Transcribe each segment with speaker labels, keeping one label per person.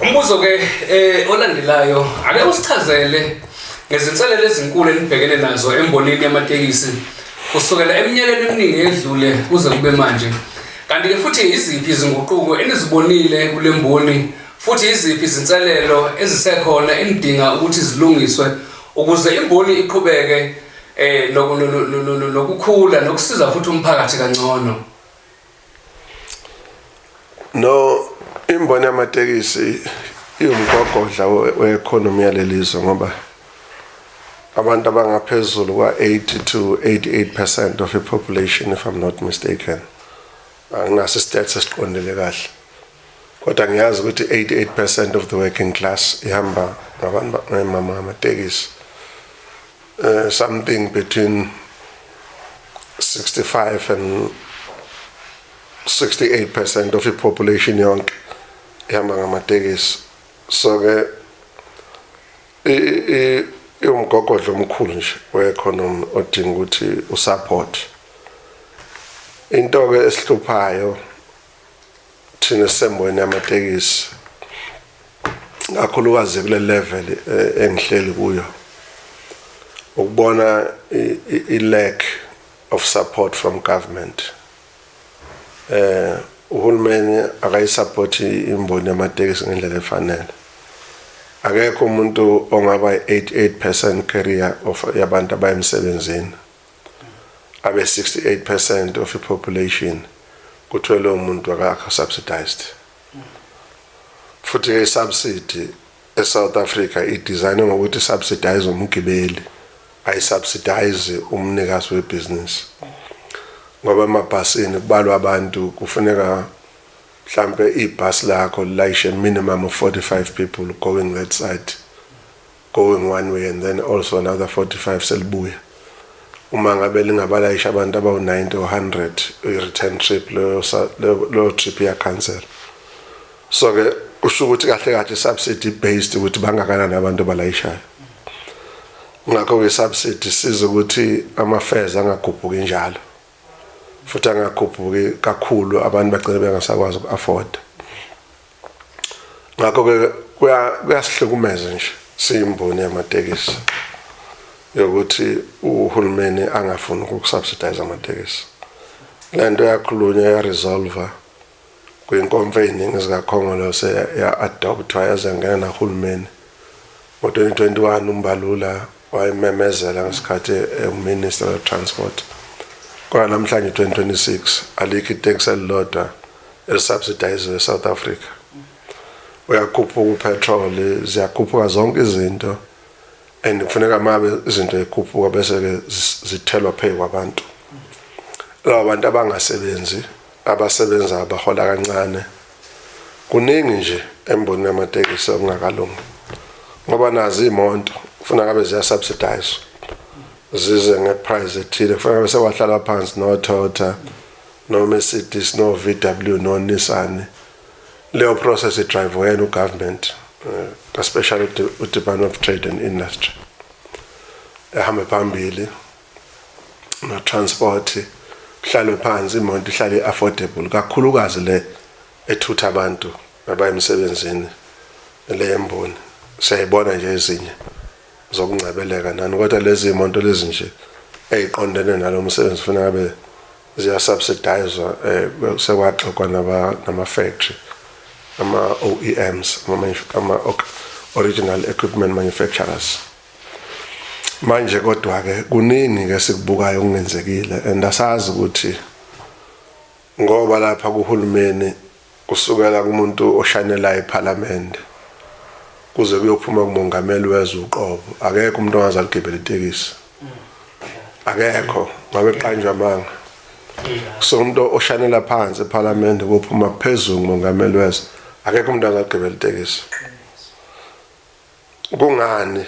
Speaker 1: Umbuzo ke olandelayo, ake usichazele ngezinselelo ezinkulu enibhekene nazo embonini yamatekisi kusukela eminyakeni eminingi edlule kuze kube manje. Kanti ke futhi iziphi izinguquko enizibonile kule mboni, futhi iziphi izinselelo ezisekhona enidinga ukuthi zilungiswe ukuze imboni iqhubeke nokukhula nokusiza futhi umphakathi kangcono?
Speaker 2: No, imboni yamatekisi iwumgogodla we-economy yalelizwe, ngoba abantu abangaphezulu kwa-80 to 88% of the population, if I'm not mistaken, anginaso istats esiqondile kahle, kodwa ngiyazi ukuthi 88% of the working class ihamba ngabantu ngemama ngamatekisi, something between 65 and 68% of the population yonke ihamba ngamatekisi. So ke iwumgogodla omkhulu nje we-economy odinga ukuthi usupport. Into ke esihluphayo thina semboni yamatekisi, kakhulukazi kule level engihleli kuyo, ukubona i-lack of support from government. Uhulumeni akayisupport imboni yamatekisi ngendlela efanele. Akekho umuntu ongaba 88% carrier of yabantu abayemsebenzini, abe 68% of the population, kuthiwe lowo muntu akakho subsidized. Futhi ke isubsidy eSouth Africa idesignwe ngokuthi subsidize umgibeli, ayisubsidize umnikazi webhizinisi, ngoba emabhasini kubalwa abantu, kufuneka mhlambe ibhasi lakho lilayishe minimum of 45 people going that side, going one way, and then also another 45 selibuya. Uma ngabe lingabalayisha abantu abawu-90 or 100 i-return trip, leyo trip iya-cancel. So ke kusho ukuthi kahle kahle subsidy based ukuthi bangakanani abantu abalayishayo. Ngakho ke subsidy siza ukuthi ama fares angakhuphuki njalo, futhi angakhuphuki kakhulu, abantu bagcine bengasakwazi uku-afford. Ngakho ke kuyasihlukumeza nje siyimboni yamatekisi yokuthi uhulumeni angafuni ukusubsidize amatekisi. Lento yakhulunywa, ya-resolve kwinkomfa ey'ningi zikaKhongolose, ya-adoptwa, yaze yangena nahulumeni ngo-2021. UMbalula wayememezela ngesikhathi ewuminister we-transport, kodwa namhlanje 2026 alikho itekisi elilodwa elisubsidiziwe e-South Africa. Uyakhuphuka upetrol, ziyakhuphuka zonke izinto, and kufuneka mabe izinto zikhuphuka bese-ke zithelwa phezu kwabantu, laba bantu abangasebenzi, abasebenza abahola kancane. Kuningi nje embonini yamatekisi okungakalungi, ngoba nazo iy'moto kufuna ngabe ziya-subsidize, zize ngeprice ethile. Kufanele bese wahlala phansi no-Toyota, no-Mercedes, no-VW, no-Nissan. Leyo process idrive wena ugovernment, especially u-Department of Trade and Industry, ehambe phambili no-transport, kuhlalwe phansi, imoto ihlale affordable, kakhulukazi le ethutha abantu abaye emsebenzini, le yemboni. Siyayibona nje ezinye zokungcebeleka nani, kodwa lezi imoto lezi nje eziqondene nalo msebenzi kufanele ngabe ziyasubsidizwa. Sekwaxoxwa nama factory, ama OEMs, ama original equipment manufacturers manje. Kodwa ke kuningi ke sikubukayo okungenzekile, and asazi ukuthi ngoba lapha kuhulumeni, kusukela kumuntu oshanelayo eParliament kuze kuyophuma kumongameli wezwe uqobo, akekho umuntu ongaze aligibele itekisi, akekho, ngabe kuqanjwa amanga. So umuntu oshanela phansi eParliament kuphuma phezulu kumongameli wezwe, akekho umuntu ongaze itekisi. Kungani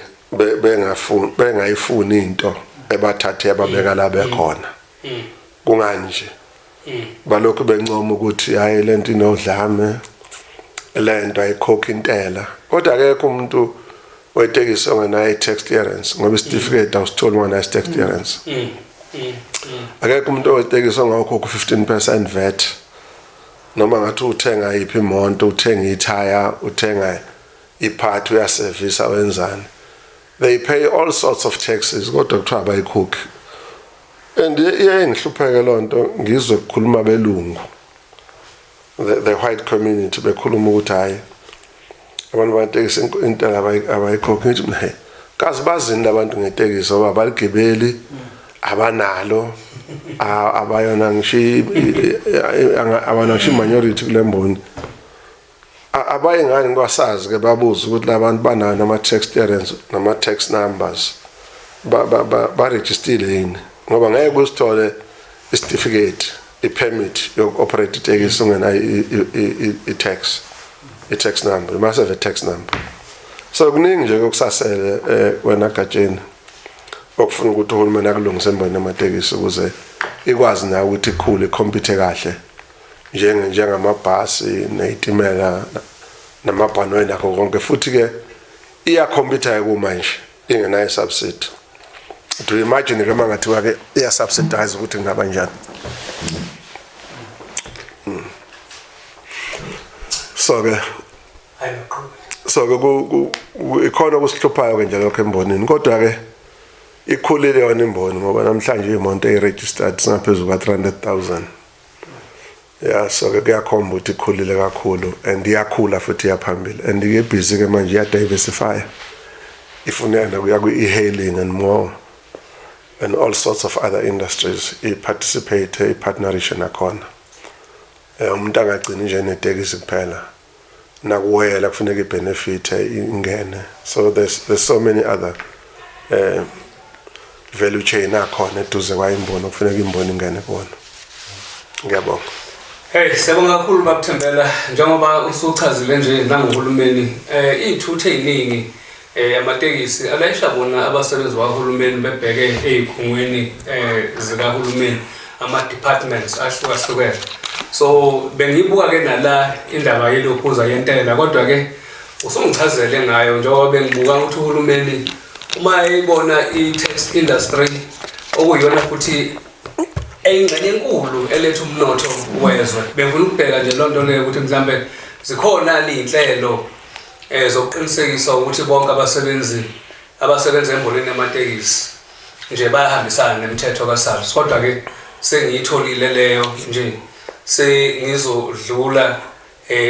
Speaker 2: bengafuni, bengayifuni into ebathathe ababeka la bekhona? Kungani nje balokhu bencoma ukuthi hayi, lento inodlame, lento ayikhokhi intela, kodwa akekho umuntu wetekisi ongenayo i-tax clearance, ngoba isitifiketi awusitholi ungenayo i-tax clearance. Akekho umuntu wetekisi ongawukhokha u-15% VAT. Noma ngathi uthenga yiphi imoto, uthenga ithaya, uthenga iphathi, uyasevisa, wenzani, they pay all sorts of taxes, kodwa kuthiwa abayikhokhi. And iyaye ngihlupheke loo nto, ngizwe kukhuluma belungu, the white community, bekhuluma ukuthi hhayi, abantu batekisi intela abayikhokhi. Ngithi mina, hey, kazi bazini labantu ngetekisi, ngoba abaligibeli, abanalo, abayona ngisho abana ngisho i-minority kule mboni. Abaye ngani kwasazi ke babuze ukuthi labantu banayo nama-tax clearance, nama-tax numbers, ba-registile yini, ngoba ngeke usithole isitifiketi, i-permit yoku-operate itekisi ungenayo i-tax number. You must have a tax number. So kuningi nje okusasele, wena Gatsheni, okufuna ukuthi uhulumeni akulungise embonini yamatekisi ukuze ikwazi nayo ukuthi ikhule, i-compete kahle njengamabhasi nezitimela namabhanoyi nakho konke. Futhi ke iya-compete kumanje ingenayo subsidy. Do you imagine ke mangathiwa ke iya subsidize ukuthi kungaba njani? So ke
Speaker 1: Hayi, maqhubeka.
Speaker 2: So ke ikhona okusihluphayo ke nje lokho embonini, kodwa ke ikhulile yona imboni, ngoba namhlanje imoto eyi-registered singaphezulu kwa-300,000. Yeah, so ke kuyakhomba ukuthi ikhulile kakhulu and iyakhula futhi iyaphambili, and ke busy ke manje iya-diversify, ifuna kuya kwi-e-hailing and more and all sorts of other industries, i-participate, i-partnerishe nakhona. Umuntu angagcini nje netekisi kuphela, nakuwela kufuneka i-benefit ingene. So there's so many other value chain akhona eduze kwayimboni okufuneka imboni ingene kuwona. Ngiyabonga.
Speaker 1: Hey, siyabonga kakhulu babuThembela, njengoba usuchazile nje nangohulumeni, iy'thuthu ey'ningi, amatekisi alayisha bona abasebenzi bakahulumeni bebheke ey'khungweni zikahulumeni, ama-departments ahlukahlukene. So bengiyibuka ke nala indaba yelokhuza yentela, kodwa ke usungichazele ngayo, njengoba bengibuka ukuthi uhulumeni uma eyibona i-taxi industry, okuyiyona futhi eyingxenye enkulu eletha umnotho wezwe, bengifuna ukubheka nje loo nto leyo ukuthi mhlambe zikhona iy'nhlelo zokuqinisekisa ukuthi bonke abasebenzi abasebenza embonini yamatekisi nje bayahambisana nemithetho kaSARS. Kodwa-ke sengiyitholile leyo nje, sengizodlula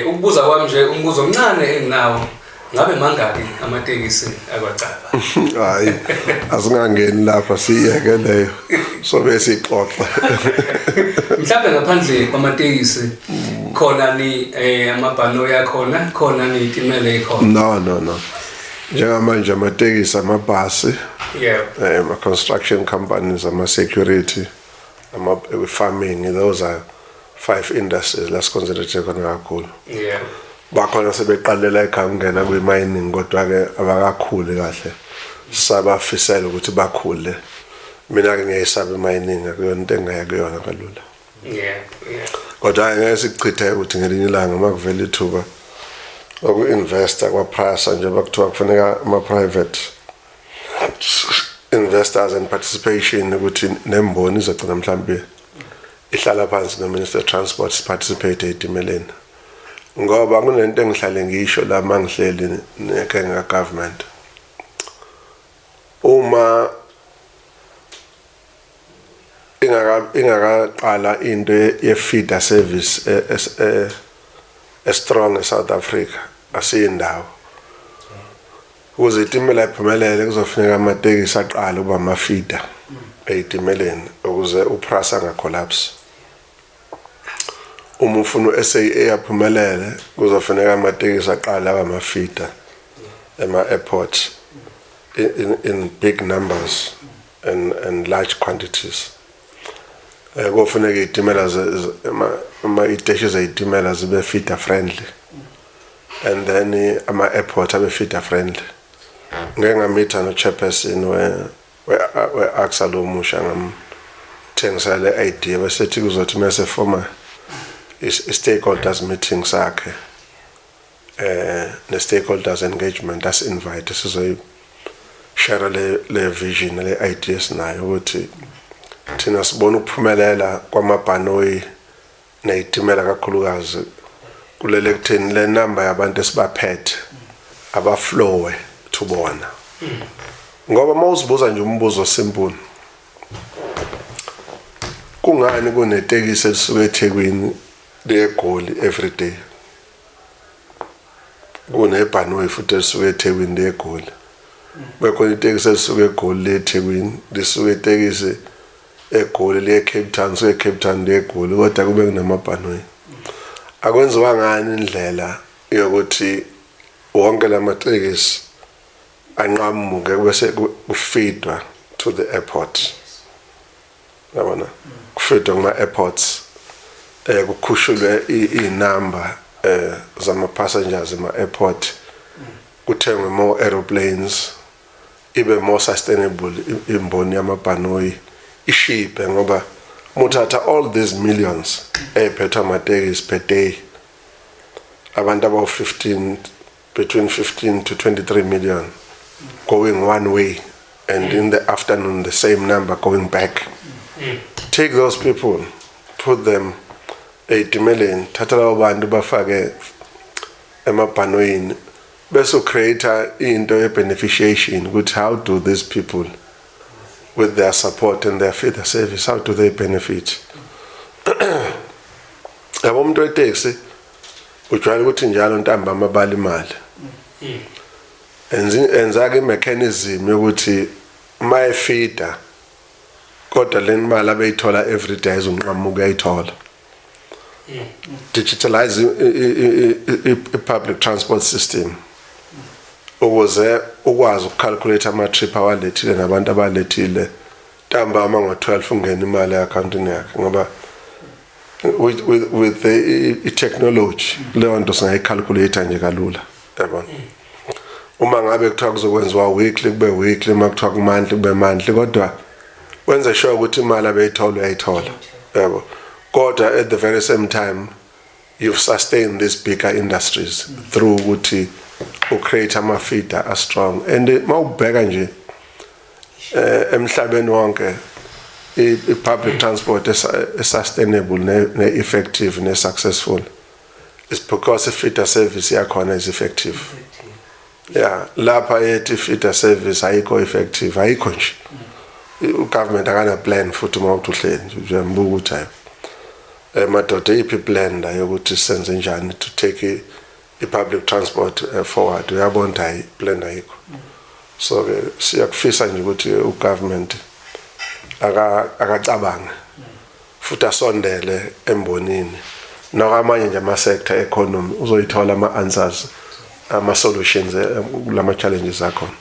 Speaker 1: ukubuza kwami nje umbuzo omncane enginawo: ngabe mangaki amatekisi akwaCaba?
Speaker 2: Hayi, asingangeni lapha, siyeke leyo, sobe sixoxa.
Speaker 1: Mhlawumbe ngaphandle kwamatekisi khona ni amabhanoyi akhona, khona ni itimela ekhona?
Speaker 2: No, no, no, njengamanje amatekisi, amabhasi, ama construction companies, ama security, ama farming. Those are five industries la si-concentrate khona kakhulu. Bakhona sebeqalela ekhaya ukungena kwi-mining, kodwa-ke abakakhuli kahle, sabafisela ukuthi bakhule. Mina-ke ngiyayisaba i-mining, akuyona into engingaya kuyona kalula. Kodwa ngeke sikuchithe ukuthi ngelinye ilanga uma kuvela ithuba oku-investa kwa-PRASA, njengoba kuthiwa kufuneka ama-private investors and participation, ukuthi nemboni izogcina mhlambe ihlala phansi no-Minister of Transport, participate ey'timeleni, ngoba kunento engihlale ngisho la mangihleli nenkenga government, uma ingakaqala into ye-feeder service e-strong eSouth Africa, asiyindawo. Ukuze itimela iphumelele kuzofuneka amatekisi aqale ukuba ama-feeder ey'timeleni ukuze uPrasa anga-collapse. Uma ufuna u-SAA aphumelele, kuzofuneka amatekisi aqale abe ama-feeder ema-airport in big numbers and large quantities. Kofuneka iy'timela ama iy'teshi zey'timela zibe feeder friendly, and then ama-airport abe feeder friendly. Ngeke ngamitha no-chairperson we-ACSA lo musha, ngamthengisela le idea, bese thi kuzothi mase forma i-stakeholders meeting sakhe ne stakeholders engagement, as invite sizoyi share le vision, le idea sinayo, ukuthi thina sibona ukuphumelela kwamabhanoyi. Neyitimela kakhulukazi kulele kutheni le number yabantu esibaphethe abaflowe to bona, ngoba mawuzibuza nje umbuzo simple, kungani kunetekisi elisuka eThekwini liye eGoli every day, kunebhanoyi futhi elisuka eThekwini liye eGoli, bekhona itekisi elisuka eGoli liye eThekwini, lisuka itekisi eGoli liye eCape Town, suke eCape Town liye eGoli, kodwa kube kunamabhanoyi? Akwenziwa ngani indlela yokuthi wonke lamatekisi anqamuke bese kufeedwa to the airport, yabona, kufeedwa kuma airports, kukhushulwe inamba zama passengers ema airport, kuthengwe more aeroplanes, ibe more sustainable imboni yamabhanoyi, ishiphe, ngoba muthatha all these millions ephethwe amatekisi per day, abantu abawu-15, between 15 to 23 million going one way, and in the afternoon the same number going back. Take those people, put them ey'timeleni, thatha labo bantu bafake emabhanoyini, bese ucreate into ye-beneficiation ukuthi how do these people with their support and their feeder service, how do they benefit? Yabo, umuntu weteksi ujwayele ukuthi njalo ntambama bala imali, enza-ke i-mechanism yokuthi uma efida kodwa le mali abeyithola every day ayizunqamuka, uyayithola. Digitalize i-public transport system ukuze ukwazi ukucalculate ama-trip awalethile nabantu abalethile. Ntambama ngo-12 ungena imali e-akhawuntini yakhe, ngoba with the i-technology leyo nto singayicalculate nje kalula, yabona. Uma ngabe kuthiwa kuzokwenziwa weekly, kube weekly, uma kuthiwa ku-monthly, kube monthly, kodwa wenze sure ukuthi imali abeyithola uyayithola, yabo. Kodwa at the very same time you've sustained these bigger industries through ukuthi ucreate ama-feeder a-strong. And mawubheka nje emhlabeni wonke, i-public transport sustainable ne-effective ne-successful is because i-feeder service yakhona is effective. Yeah, lapha ethi feeder service ayikho effective, ayikho nje. U-government akana plan futhi. Uma uthi uhleli nje uyambuka ukuthi hayi, madoda, iphi plan la yokuthi senze njani to take i-public transport forward? Uyabona ukuthi hayi, plan ayikho. So ke siyakufisa nje ukuthi ugovernment akacabange futhi asondele embonini nakwamanye nje ama-sector economy, uzoyithola ama-answers, ama-solutions kulama challenges akhona.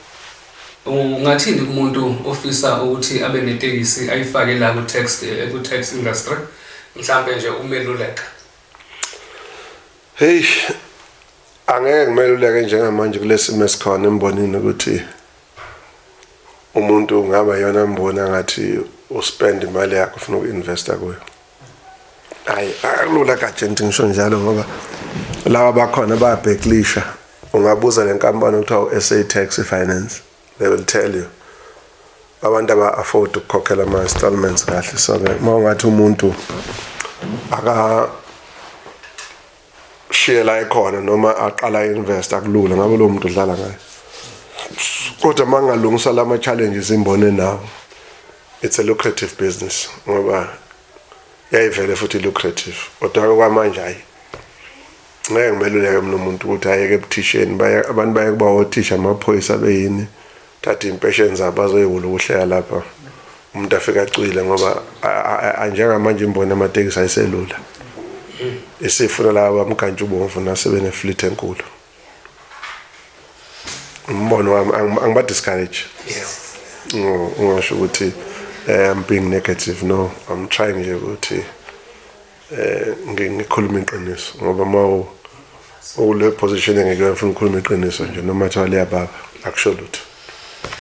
Speaker 1: Ungathini kumuntu ofisa ukuthi abe netekisi ayifake la ku-taxi industry, mhlambe nje umeluleka?
Speaker 2: Hey, angeke ngimeluleke njengamanje kulesimo esikhona embonini ukuthi umuntu ungaba yona mboni angathi uspend imali yakho ufuna uku-investa kuyo. Hayi, akulula kanje, ngisho njalo ngoba laba bakhona bayabheklisha. Ungabuza le nkampani okuthiwa u-SA Taxi Finance, they will tell you abantu aba-afford ukukhokhela ama-installments kahle. So-ke uma ungathi umuntu aka shiye la ekhona noma aqala invest, akulula ngabe lo muntu udlala ngayo. Kodwa uma ngalungisa lama challenges imbone nawo, it's a lucrative business, ngoba yayivele futhi lucrative. Kodwa kwamanje hayi, ngeke ngimeluleke mina umuntu ukuthi ayeke ebuthisheni. Abantu baye kuba othisha, amaphoyisa, beyini, thatha impesheni zabo bazoyiwula ukuhlela lapha, umuntu afike acwile, ngoba njengamanje imboni amatekisi ayiselula, isifuna laba bamkantshubomvu nasebene fleet enkulu. Umbono wami, angiba discourage, ungasho ukuthi I'm being negative. No, I'm trying nje ukuthi ngikhuluma iqiniso, ngoba uma ukule position engikuyo ngifuna ukukhuluma iqiniso nje, noma kuthiwa liyababa, akusho lutho.